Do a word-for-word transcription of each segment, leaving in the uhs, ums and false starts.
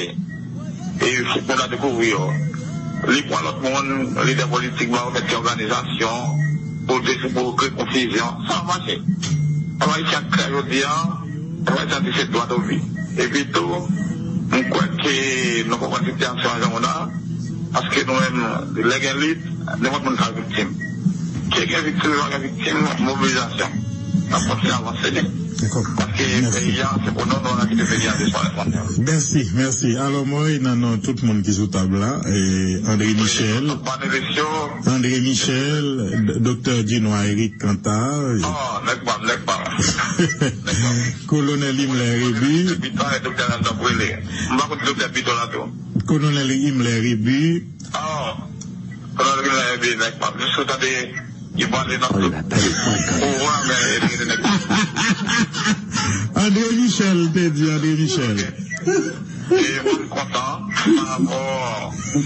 E fòk moun la dekouvri yo. Li pran lòt moun, lidè politik, ba yo fè ti òganizasyon pou, pou kreye konfizyon. Sa pa mache. Pèp ayisyen ap kreye jodi a, pèp ayisyen di se dwa de vi. Epi tou, m kwè ke nou konprann sitiyasyon an jan moun la, paske nou menm, lè gen lit, nenpòt moun ka viktim. Ke gen viktim, pa gen viktim, mobilizasyon. N ap kontinye avanse li. Dakò. Paske peyi a, se pou nou, nou pa ka kite peyi a disparèt konsa. Mèsi, mèsi. Alò, mwen, nan non tout moun ki sou tab la, e, André Michel, André Michel, D- Doktè Dunois Eric Canthard, Oh, nèg pa m, nèg pa m. Kolonèl Himmler Rébu, Pita e Doktè Nathan Brûlé. M pa konn Doktè Pito la tou. Kolonèl Himmler Rébu, Oh, Kolonèl Himmler Rébu, nèg pa m. Jis ou tande, li pale nan tout pouvwa, men li rete nèg pa m. André Michel, te di André Michel. E mwen, m kontan pa rapò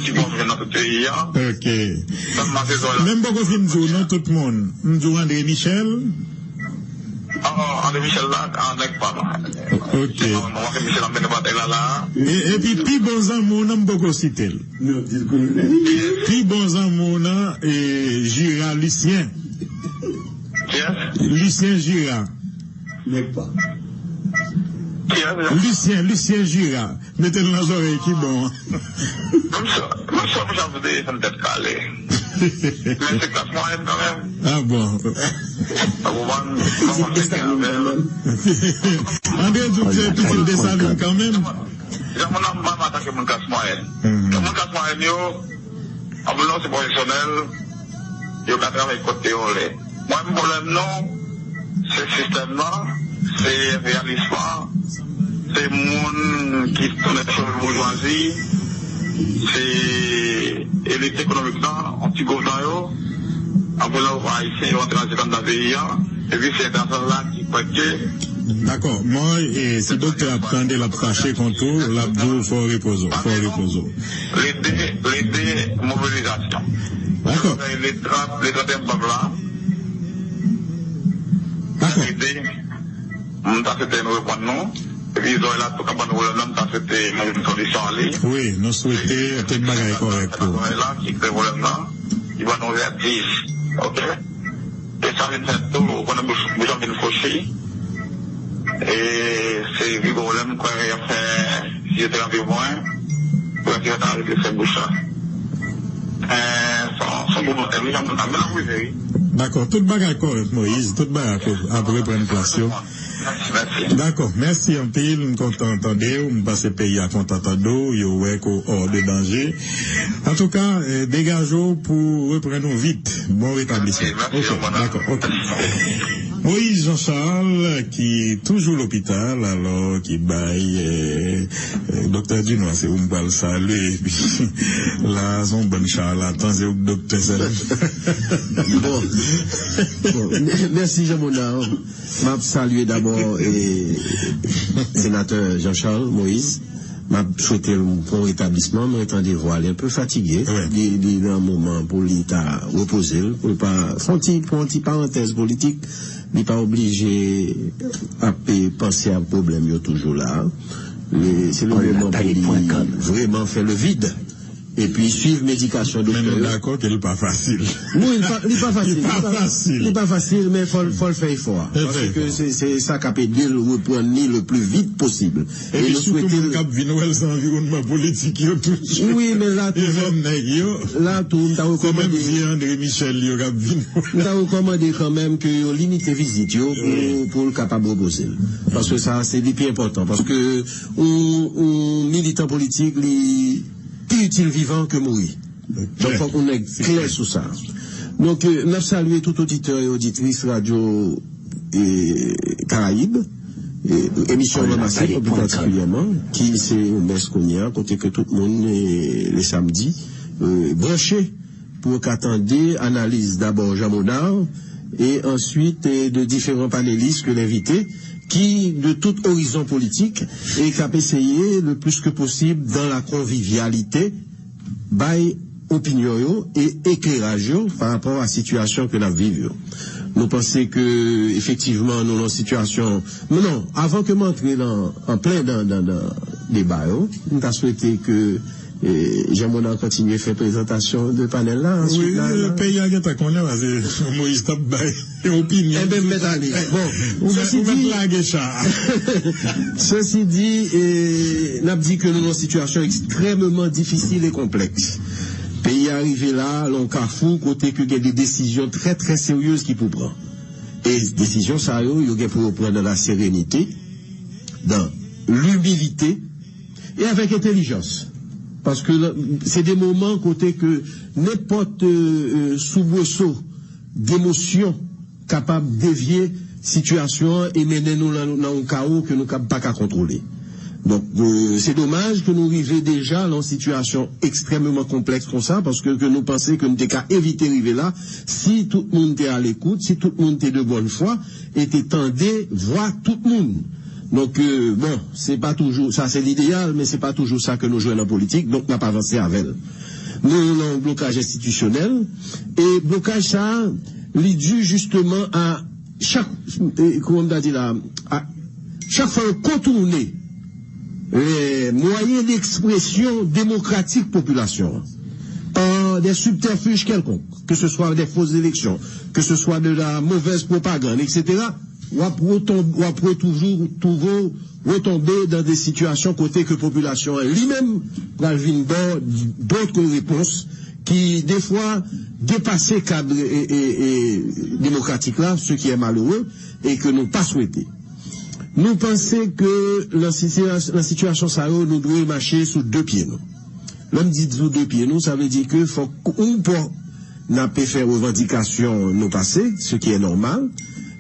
ti bon vin nan tout peyi a. Ok. Sa m mache zò la. Men m poko fin di w non, tout moun. M di w André Michel. Ah, André Michel la, ah, nèg pa m. Ok. Mwen, André Michel ap mennen batay la, la. E, epi pi bon zanmi w nan, m poko site l. Non, di l kolonèl. Pi bon zanmi w nan, e, Jira Lucien. Kiyès? Lucien Jira. Nèg pa m. Kiyès? Lucien, Lucien Jira. Mete l nan zòrèy ki bon an. Mwen sa, mwen sa, mwen sa vle fè m tèt kale. Men se klas mwayèn kanmenm. Ah bon. Ou konprann? Mwen konn se ki avè l. André di w se pitit Desalin kanmenm. Jan moun nan, m pa m atake moun klas mwayèn. Mhm. Moun klas mwayèn yo, anpil nan se pwofesyonèl, yo ka travay kote yo vle. Mwen, m pwoblèm nou, se sistèm nan, se enpeyalis lan, se moun ki tounen cheve boujwazi, se elit ekonomik lan, yon ti gwoup nan yo, anpil nan yo pa ayisyen, yo antre nan zit anndan peyi a, epi se entènasyonal la ki kwè ke Dakò. Mwen, e, si doktè ap tande, l ap fache kont ou, l ap di w fò w repoze w, fò w repoze w. Lide, lide mobilizasyon. Dakò. Le trant, le trant et un novanm la. Dakò. Lide, m ta swete nou reprann nou. Epi zòrèy la tou ka ban nou pwoblèm nan, m ta swete nou jwenn solisyon a li. Wi, nou swete tout bagay kòrèk pou. Zòrèy la ki kreye pwoblèm nan, li ban nou vètij. Ok? E sa vin fè tou, ou konnen bouch, bouch an vin fouchi. E se vi pwoblèm, kwè y ap fè, si yo te ranpli mwen, kwè ki yo ta arete fè bouch la. E, se yon, se yon bon pwoblèm, wi, jan m ap rive, wi. Dakò, tout bagay kòrèk, Moyiz, tout bagay ap, ap reprann plas yo. Mèsi, mèsi. Dakò, mèsi anpil, m kontan tande w, m panse peyi a kontan tande w, yo wè ke w hors de danger. Antouka, e, degaje w pou reprann ou vit. Bon retablisman. Ok, dakò, ok. Moïse Jean Charles, ki toujou lopital, alò, ki bay, e, e, Doktè Dunois, se ou m pral salye, epi la, se yon bann charlatan, se ou k doktè sèlman. Bon. Bon, mèsi, Jean Monard. M ap salye dabò, e, senatè Jean Charles Moïse. M ap swete l yon pwon retablisman. Mwen tande vwa li enpe fatige. Wi. Li, li nan moman pou li ta repoze l, pou l pa fè yon ti, fè yon ti parantèz politik. Li pa oblije ap, e, panse a pwoblèm yo toujou la. Li, se le moman pou li vrèman fè le vide. Epi swiv medikasyon doktè yo. Men nou dakò ke l pa fasil. Wi, li pa, li pa fasil. Li pa fasil. Li pa fasil, men fò l, fò l fè efò a. Paske se, se sa k ap ede l reprann li le pli vit posib. Epi sitou moun k ap vin wè l se anviwònman politik yo toujou. Wi, men la tou, e menm nèg yo, la tou, m ta rekòmande, se menm vye André Michel yo k ap vin wè. M ta rekòmande kanmenm ke yo limite vizit yo pou, pou l kapab repoze l. Paske sa, se li pi enpòtan. Paske yon, yon militan politik, li pi itil vivan ke mouri. Donk, fòk yon nèg klè sou sa. Donk, e, n ap salye tout oditè e oditris Radyo, e, Karayib, e, emisyon Ranmase pwen, pli patikilyèman, ki se yon mès kounye a, kote ke tout moun, e, le samdi, e, branche pou yo ka tande analiz dabò Jean Monard, e answit, e, de diferan panelis ke l envite, ki de tout orizon politik, e k ap eseye, le plis ke posib, dans la convivialité, bay opinyon yo e ekleraj yo pa rapò a sitiyasyon ke n ap viv yo. Nou panse ke, efektivman, nou nan yon sitiyasyon, men non, avan ke m antre nan, an plen dan, dan, dan, deba yo. M ta swete ke eh, Jean Monard kontinye fè prezantasyon de panèl la. Wi, answit la, la. Peyi a gentan konnen, paske Moïse t ap bay opinyon. Enben, m mèt ale. Bon, ou mèt, ou mèt lage cha. Sesi di, eh, n ap di ke nou nan yon sitiyasyon ekstrèmeman difisil e konplèks. Peyi a rive la, lan yon kafou, kote ke gen de desizyon trè, trè seryez ki pou pran. E desizyon sa yo, yo gen pou yo pran nan la serenite, dan limilite e avèk entèlijans. Paske se de moman kote ke nenpòt eh, eh, soubreso demosyon kapab devye sitiyasyon an e mennen nou nan, nan yon kawo ke nou kab pa ka kontwole. Donk, eh, se domaj ke nou rive deja lan yon sitiyasyon ekstrèmeman konplèks konsa, paske ke nou panse ke nou te ka evite rive la si tout moun te alekout, si tout moun te de bòn fwa e te tande vwa tout moun. Donk, eh, bon, se pa toujou, sa se lideyal, men se pa toujou sa ke nou jwenn an politik, donk n ap avanse avè l. Nou nan yon blokaj enstitisyonèl, e blokaj sa a, li di jisteman a chak, eh, kòman m ta di la, a chak fwa yo kontounen eh, mwayen dekspresyon demokratik popilasyon an, pa de sibtèfij kèlkonk, ke se swa de fos eleksyon, ke se swa de la movèz pwopagann, etsetera, w ap reton-, w ap re-, toujou twouve w retonbe dan de sitiyasyon kote ke popilasyon an li menm pral vin ba w dòt repons ki defwa depase kad e, e, e, demokratik la, ce qui est malheureux, e ke nou pa swete. Nou panse ke nan sitiyas-, nan sitiyasyon sa yo, nou dwe mache sou de pye nou. Lè m di sou de pye nou, sa vle di ke fòk yon bò n ap fè revandikasyon nou pase, ce qui est normal,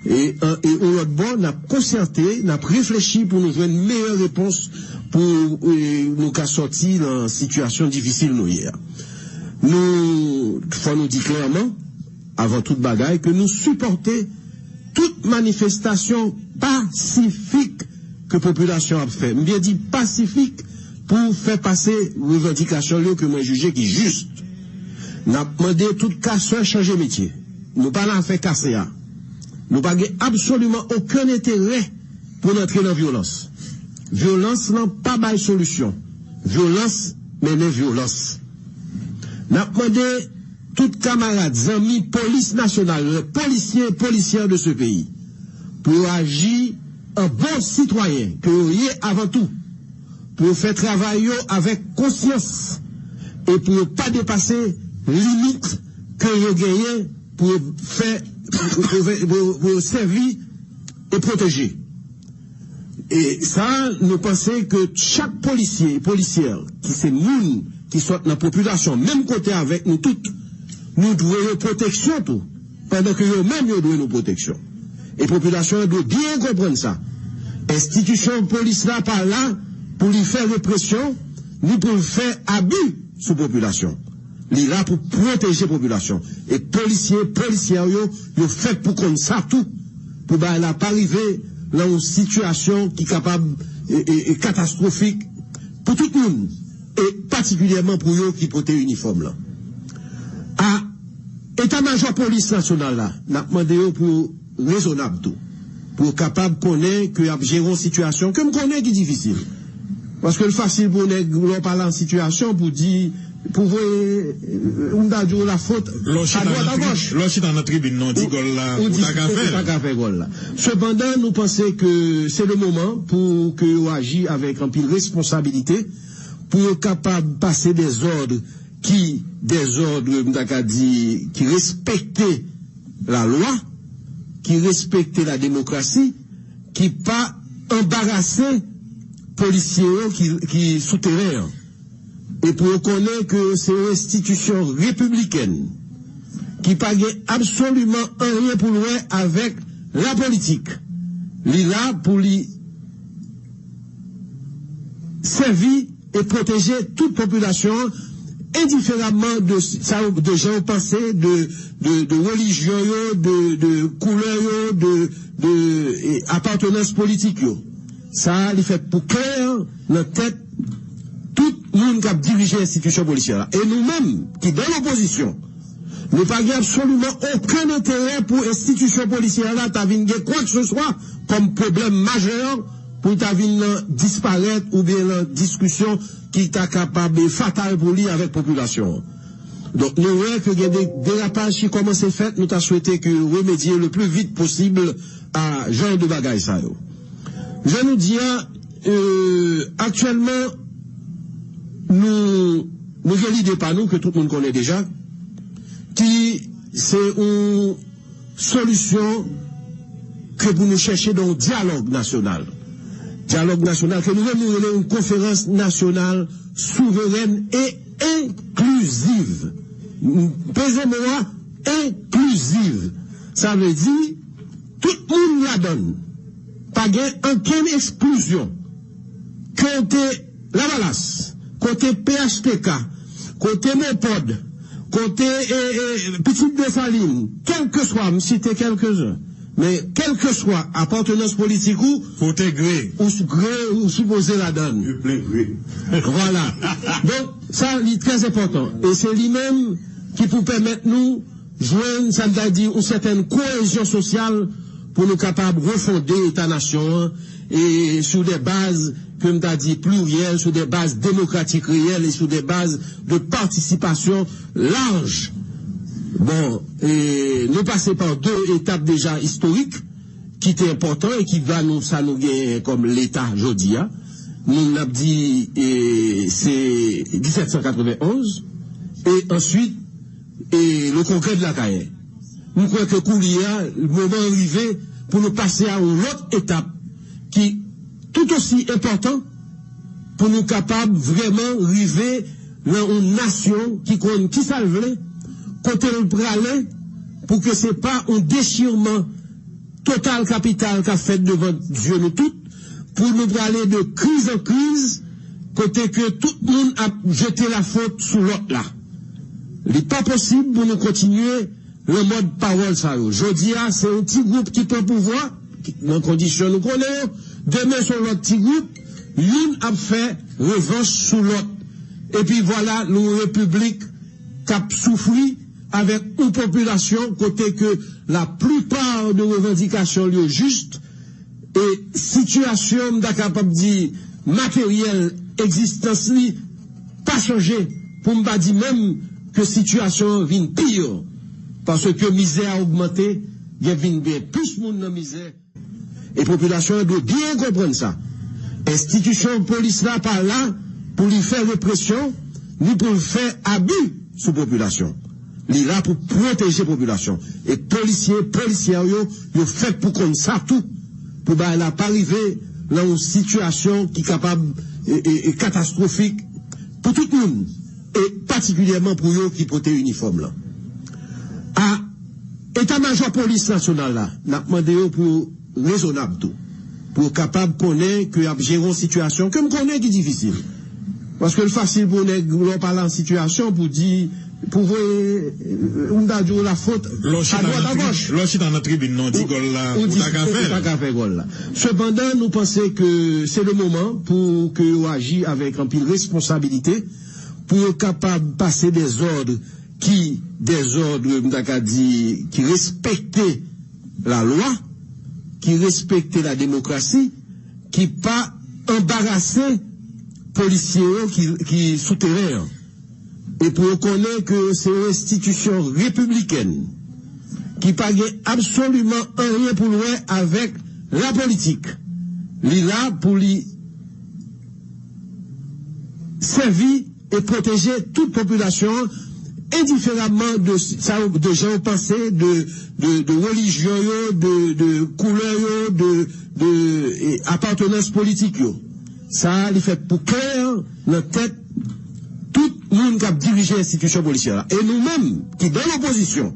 e, e yon lòt bò, n ap konsyante, n ap reflechi pou nou jwenn meyè repons pou eh, nou ka sòti nan sitiyasyon difisil nou ye a. Nou, fò nou di klèman, avan tout bagay, ke nou sipòte tout manifestasyon pasifik ke popilasyon ap fè. M byen di pasifik pou fè pase revandikasyon yo ke mwen jije ki jis. N ap mande tout kasè chanje metye. Nou pa nan afè kase a. Nou pa gen absoliman okenn enterè pou n antre nan vyolans. Vyolans lan pa bay solisyon. Vyolans mennen vyolans. N ap mande tout kamarad, zanmi polis nasyonal, les policiers et policières de ce pays, pou yo aji an bon sitwayen ke yo ye avan tou, pou yo fè travay yo avèk konsyans e pou yo pa depase limit ke yo genyen pou yo fè, pou, pou, pou, pou yo sèvi e pwoteje. E sa, nou panse ke chak polisye e polisyè ki se moun ki sòt nan popilasyon, menm kote avèk nou tout, nou dwe yo pwoteksyon tou, pandan ke yo menm yo dwe nou pwoteksyon. E popilasyon an dwe byen konprann sa. Enstitisyon polis la pa la pou li fè represyon, ni pou l fè abi sou popilasyon. Li la pou pwoteje popilasyon. E polisye, polisyè yo, yo fèt pou konn sa tou. Pou bagay la pa rive nan yon sitiyasyon ki kapab e, e, e katastwofik pou tout moun, e patikilyèman pou yo ki pote inifòm lan. A eta majò polis nasyonal la, n ap mande yo pou yo rezonab tou, pou yo kapab konnen ke y ap jere yon sitiyasyon ke m konnen ki difisil. Paske l fasil pou yon nèg, lè w pa nan sitiyasyon, pou di, pou voye, euh, ou m ta di w lafot adwat agòch. Lè w chita nan tribin nan, w di gòl la, ou ta ka fè l. Ou ta ka fè gòl la. Sepandan, nou panse ke se le moman pou ke yo aji avèk anpil responsabilite, pou yo kapab pase dè zòd ki dè zòd, m ta ka di, ki respekte lalwa, ki respekte la demokrasi, ki pa anbarase polisye yo ki, ki sou teren an. E pou yo konnen ke se yon enstitisyon repiblikèn ki pa gen absoliman anyen pou l wè avèk lapolitik. Li la pou li sèvi e pwoteje tout popilasyon an, endiferaman de, sa, de jan yo panse, de, de, de relijyon yo, de, de koulè yo, de, de e, apartenans politik yo. Sa a, li fèt pou klè nan tèt tout moun k ap dirije enstitisyon polisyè la. E nou menm, ki dan lopozisyon, nou pa gen absoliman okenn enterè pou enstitisyon polisyè la ta vin gen kwakseswa kòm pwoblèm majè pou l ta vin nan disparèt oubyen nan diskisyon ki ta kapab fatal pou li avèk popilasyon an. Donk, nou wè ke gen de derapaj ki kòmanse fèt, nou ta swete ke yo remedye le plus vite possible a jan de bagay sa yo. Jan nou di a, euh, aktyèlman, nou, nou gen lide pa nou ke tout moun konnen deja, ki se yon solisyon ke pou nou chèche nan yon dyalòg nasyonal. Dyalòg nasyonal ke nou menm nou rele yon konferans nasyonal souverèn e enkliziv. Peze mo a, enkliziv. Sa vle di, tout moun ladan l. Pa gen ankenn eksklizyon. Ke w te Lavalas, kote P H T K, kote Monpòd, kote e, e, Pitit Desalin, kèlkeswa, m site kèlkezen, men kèlkeswa apatenans politik ou, Fò w te gre. Ou s- gre, ou sipoze ladan l. Vwala. Donk, sa, li trè enpòtan. E se li menm ki pou pèmèt nou jwenn, sa m ta di, yon sètèn koyezyon sosyal pou nou kapab refonde Eta nasyon an, e sou de baz, ke m ta di, pliryèl, sou de baz demokratik reyèl e sou de baz de patisipasyon laj. Bon, e nou pase pa de etap deja istorik ki te enpòtan e ki ba nou sa nou genyen kòm Leta jodi a. Nou n ap di, e, se disèt san katrevenn onz, e answit, e le Congrès de la Cayenne. M kwè ke koulye a, moman an rive pou nou pase a yon lòt etap ki tout osi enpòtan pou nou kapab vrèman rive nan yon nasyon ki konn ki sa l vle, kote l prale, pou ke se pa yon dechirman total kapital k ap fèt devan zye nou tout, pou nou prale de kriz an kriz, kote ke tout moun ap jete lafot sou lòt la. Li pa posib pou nou kontinye nan mòd pawòl sa yo. Jodi a, se yon ti gwoup ki pran pouvwa, ki- nan kondisyon nou konnen yo. Demen, se yon lòt ti gwoup, youn ap fè revanch sou lòt. Epi vwala, nou repiblik k ap soufri avèk yon popilasyon kote ke laplipa de revandikasyon l yo jis, e sitiyasyon, m ta kapab di, materyèl egzistans li pa chanje, pou m pa di menm ke sitiyasyon an vin pi, paske mizè a ogmante, gen vin gen plis moun nan mizè. E popilasyon an dwe byen konprann sa. Enstitisyon polis la pa la pou li fè represyon, ni pou l fè abi sou popilasyon. Li la pou pwoteje popilasyon. E polisye, polisyè yo, yo fèt pou konn sa tou. Pou bagay la pa rive nan yon sitiyasyon ki kapab e, e, e katastwofik pou tout moun, e patikilyèman pou yo ki pote inifòm lan. A Eta Majò Polis Nasyonal la, n ap mande yo pou yo rezonab tou, pou yo kapab konnen ke y ap jere yon sitiyasyon ke m konnen ki difisil. Paske l fasil pou yon nèg, lè w pale an sitiyasyon, pou di, pou voye, euh, m ta di w lafot adwat agòch. Lè w chita nan tribin nan, w di gòl la, ou ta ka fè l. Ou ta ka fè gòl la. Sepandan, nou panse ke se le moman pou ke yo aji avèk anpil responsabilite, pou yo kapab pase dè zòd ki, dè zòd, m ta ka di, ki respekte lalwa, ki respekte la demokrasi, ki pa anbarase polisye yo ki, ki sou teren an. E pou yo konnen ke se yon enstitisyon repiblikèn ki pa gen absoliman anyen pou l wè avèk lapolitik. Li la pou li sèvi e pwoteje tout popilasyon an, endiferaman de, sa, de jan yo panse, de, de, de relijyon yo, de, de koulè yo, de, de e, apatenans politik yo. Sa a, li fèt pou klè nan tèt tout moun k ap dirije enstitisyon polisyè la. E nou menm, ki dan lopozisyon,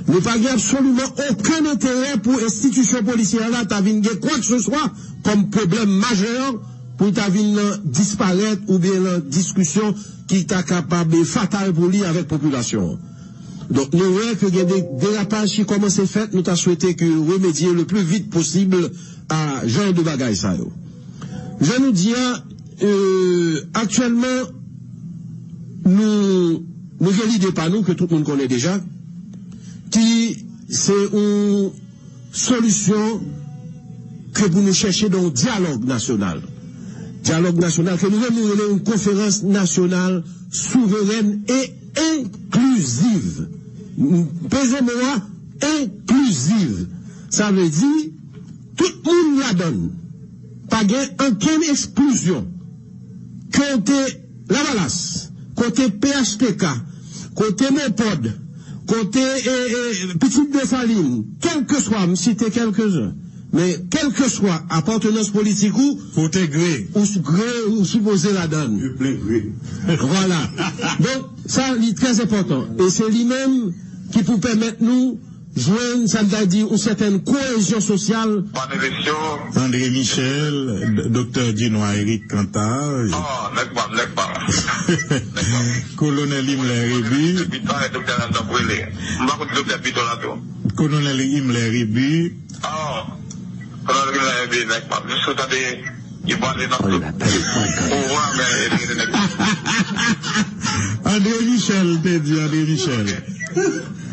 nou pa gen absoliman okenn enterè pou enstitisyon polisyè la ta vin gen kwakseswa kòm pwoblèm majè pou l ta vin nan disparèt oubyen nan diskisyon ki ta kapab fatal pou li avèk popilasyon an. Donk, nou wè ke gen de derapaj ki kòmanse fèt, nou ta swete ke yo remedye le plus vite possible a jan de bagay sa yo. Jan nou di a, euh, aktyèlman, nou, nou gen lide pa nou ke tout moun konnen deja, ki se yon solisyon ke pou nou chèche nan yon dyalòg nasyonal. Dyalòg nasyonal ke nou menm nou rele yon konferans nasyonal souverèn e enkliziv. Peze mo a, enkliziv. Sa vle di, tout moun ladan l. Pa gen okenn eksklizyon. Ke w te Lavalas, kote P H T K, kote Monpòd, kote e, e, Pitit Desalin, kèlkeswa, m site kèlkezen, men kèlkeswa apatenans politik ou, ou te gre, ou s- gre, ou sipoze ladan l. Vwala. Donk, sa, li trè enpòtan. E se li menm ki pou pèmèt nou jwenn, sa m ta di, yon sètèn koyezyon sosyal. Panelist yo. André Michel, d- Doktè Dunois Eric Canthard. Oh, nèg pa m, nèg pa m. Kolonèl Himmler Rébu. Doktè Piton e Doktè Nèlson Brele. M pa konn Doktè Piton la tou. Kolonèl Himmler Rébu. Oh, Kolonèl Himmler Rébu, nèg pa m. Jis ou tande, li pale nan tout pouvwa, men e nèg pa m. André Michel, te di André Michel.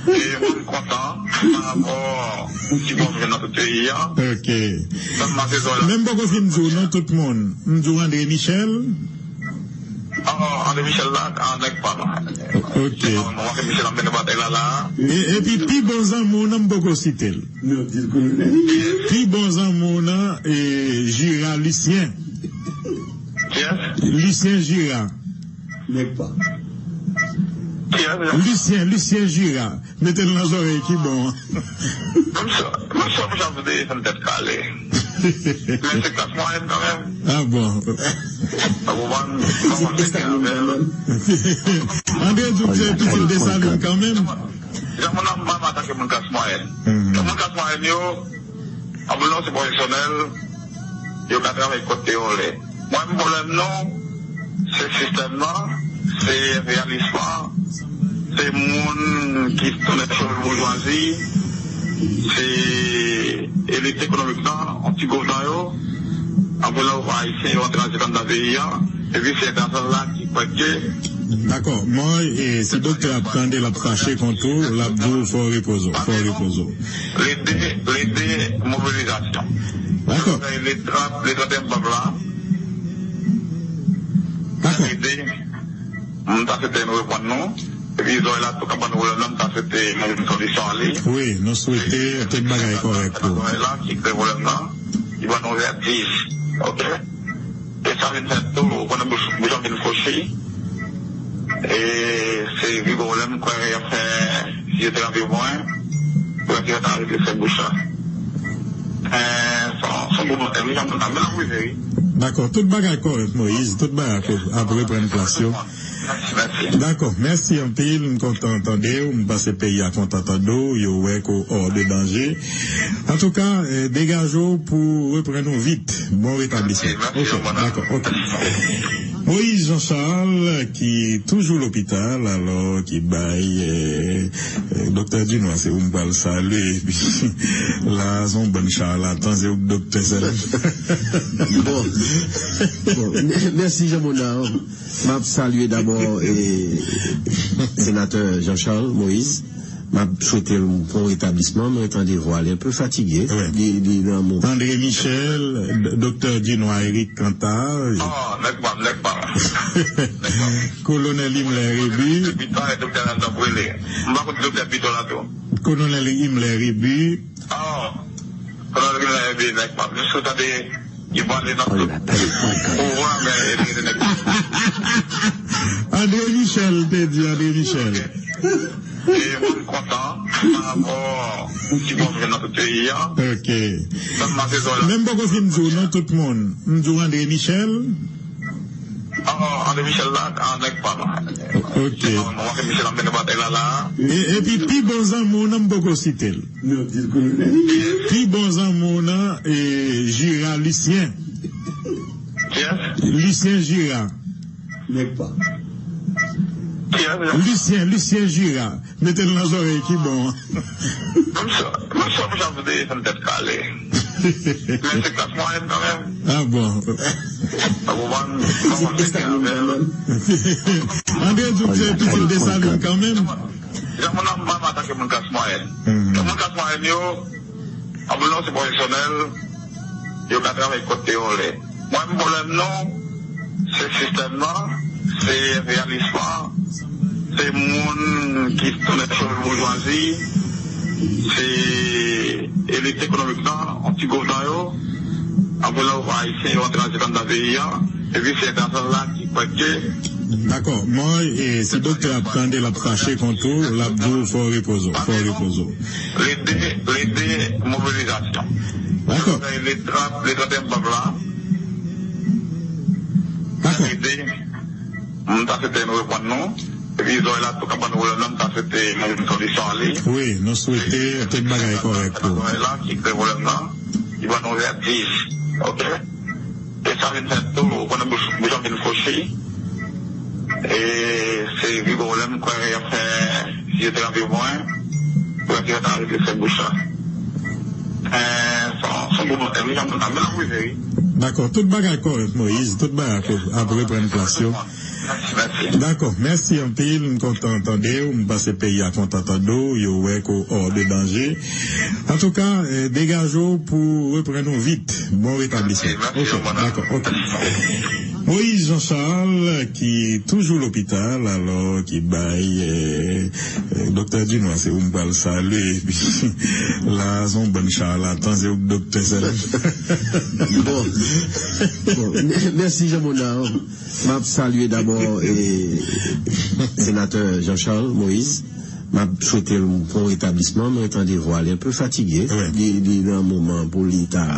E mwen m kontan pa rapò ti bon m jwenn nan tout peyi a. Ok. Sèlman sezon la. Men m poko fin di w non tout moun. M di w André Michel. Ah, André Michel la, ah, nèg pa m. Ok. Mwen, André Michel ap mennen batay la la. E, epi pi bon zanmi w nan m poko site l. Pi bon zanmi w nan, e, Jira Lucien. Kiyès? Lucien Jira. Nèg pa. Kiyès? Lucien, Lucien Jira. Mete l nan zòrèy ki bon an. Mwen sa, mwen sa, mwen sa vle fè m tèt kale. Men se klas mwayèn kanmenm. Ah bon. Ou konprann? Mwen konn mete avè l. André di w se pitit Desalin kanmenm. Jan moun nan m atake moun klas mwayèn. Moun klas mwayèn yo, anpil nan se pwofesyonèl, yo ka travay kote yo vle. Mwen, pwoblèm nou, se sistèm nan, se enperyalis lan, se moun ki tounen cheve boujwazi, se elit ekonomik lan, yon ti gwoup nan yo, anpil nan ayisyen yo antre nan zikanndan peyi a, epi se entènasyonal la ki kwè ke. Dakò, mwen, e, si doktè ap tande, l ap fache kont ou, l ap di w fò w repoze w, fò w repoze w. Lide, lide mobilizasyon. Dakò. Le trant, le trant e en novanm la. Dakò. Lide, m ta swete nou reprann nou. Epi zòrèy la tou k ap ban nou pwoblèm nan, m ta swete nou jwenn solisyon a li. Wi, nou swete tout bagay kòrèk pou. Zòrèy la ki kreye pwoblèm nan, li ban nou vètij. Ok? E sa vin fè tou, ou konnen bouch, bouch an vin fouchi. E se pi gwo pwoblèm, m kwè y ap fè fizyoterapye pou mwen. Pou yo ta arete fè bouch la. E, se yon, se yon gwo pwoblèm, wi, jan moun nan, men l ap rive, wi. Dakò, tout bagay kòrèk, Moyiz, tout bagay ap, ap reprann plas yo. Mèsi, mèsi. Dakò, mèsi anpil, m kontan tande w, m panse peyi a kontan tande w, yo wè ke w hors de danger. Antouka, e, degaje w pou reprann ou vit. Bon retablisman. Mèsi, mèsi, ok, dakò, ok. Moyiz Jean Charles, ki toujou lopital, alò, ki bay, e, e, Doktè Dunois, se ou m pral salye, epi la, se yon bann charlatan, se ou k doktè sèlman. Bon. Bon, mè- mèsi, Jean Monard. M ap salye dabò, e, senatè Jean Charles Moïse. M ap swete l yon pwon retablisman, mwen tande vwa li enpe fatige. Wi. Li, li nan mo. André Michel, d- Doktè Dunois Eric Canthard. Oh, nèg pa m, nèg pa m. Nèg pa m. Kolonèl Himmler Rébu. Doktè Piton e Doktè Nèlson Brele. M pa konn Doktè Piton la tou. Kolonèl Himmler Rébu. Oh, Kolonèl Himmler Rébu, nèg pa m. Jis ou tande, li pale nan tout pouvwa, men e nèg pa m. André Michel, te di André Michel. E mwen m kontan pa rapò ti bon m jwenn nan tout peyi a. Ok. Sèlman sezon la. Men m poko fin di w non tout moun. M di w André Michel. Ah, André Michel la, ah, nèg pa m. Ok. Mwen, mwen, André Michel ap mennen batay la la. E, epi pi bon zanmi w nan m poko site l. Pi bon zanmi w nan, e, Jira Lucien. Kiyès? Lucien Jira. Nèg pa. Kiyès? Lucien, Lucien Jira. Mete l nan zòrèy ki bon an. Mwen sa, mwen sa, mwen sa vle fè m tèt kale. Men se klas mwayèn kanmenm. Ah bon. Ou konprann? Mwen konn mete avè l. André di w se pitit Desalin kanmenm. Jan moun nan m atake moun klas mwayèn. Moun klas mwayèn yo, anpil nan se pwofesyonèl, Yo ka travay kot yo vle. Mwen, pwoblèm nou, se sistèm nan, se enpeyalis lan, se moun ki tounen cheve boujwazi, se elit ekonomik lan, yon ti gwoup nan yo, anpil nan ayisyen yo antre anndan peyi a, epi se entènasyonal la ki kwè ke Dakò. Mwen, e, si doktè ap tande, l ap fache kont ou, l ap di w fò w repoze w, fò w repoze w. Lide, lide mobilizasyon. Dakò. Lide trant, lide trant e novanm la. Dakò. Lide, m ta swete nou reprann nou. Epi zòrèy la tou ka ban nou pwoblèm nan, m ta swete nou jwenn solisyon a li. Wi, nou swete tout bagay kòrèk pou. Zòrèy la ki kreye pwoblèm nan, ki ban nou vètij. Oke? E sa vin fè tou, ou konnen bouch, bouch an vin fouchi. E se pi gwo pwoblèm, kwè y ap fè, si yo te ranvye mwen, pou yo te arete fè bouch la. E, se yon, se yon gwo pwoblèm, wi, jan mwen ta, men l ap rive, wi. Dakò, tout bagay kòrèk, Moyiz, tout bagay ap, ap reprann plas yo. Mèsi, mèsi. Dakò, mèsi anpil, m kontan tande w, m panse peyi a kontan tande w, yo wè ke w hors de danger. Antouka, eh, degaje w pou reprann ou vit. Bon retablisman. Mèsi, mèsi, dakò, oke. Moïse Jean Charles, ki toujou lopital, alò, ki bay, eh, eh, Doktè Dunois, se ou m pral salye, epi la, se yon bann charlatan, se ou k doktè sèlman. Bon. Bon, mèsi, Jean Monard. M ap salye dabò, eh, senatè Jean Charles Moïse. M ap swete l yon bon retablisman. Mwen tande vwa li enpe fatige. Wi. Li, li nan moman pou li ta